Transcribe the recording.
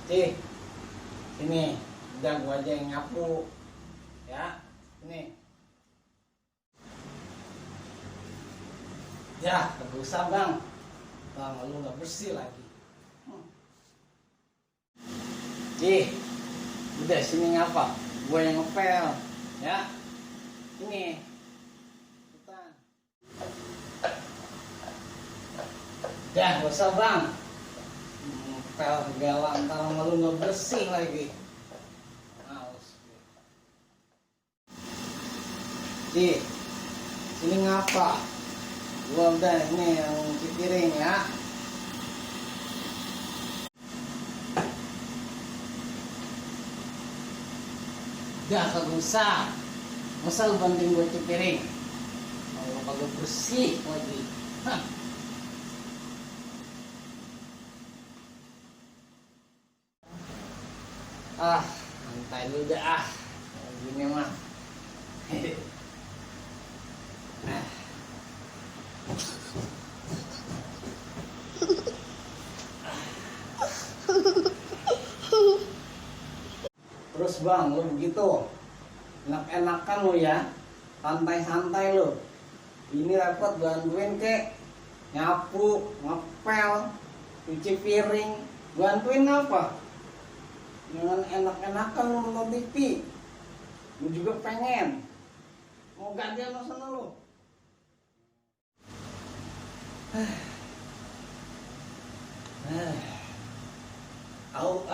Cih, sini, udah gua aja yang nyapu. Ya, ini. Ya, kagak usah bang. Bang, lu nggak bersih lagi. Cih, udah sini ngapa? Gua yang ngepel. Ya, ini. Ikutan. Ya, gak usah bang. Ngepel segala, ntar lu nggak bersih lagi. Males. Cih, sini ngapa? Gua udah ini yang cuci piring ya. Udah kagak usah. Masa lu bantuin gua cuci piring? Kalau kagak bersih lagi. Hah. Santai dulu dah Kayak gini mah. Nah. Terus bang, lu begitu enak-enakan lu ya, santai-santai lu. Ini repot bantuin kek, nyapu, ngepel, cuci piring, bantuin apa? Jangan enak-enakan lu nonton TV. Lu juga pengen mau gantian sama sana lu. Au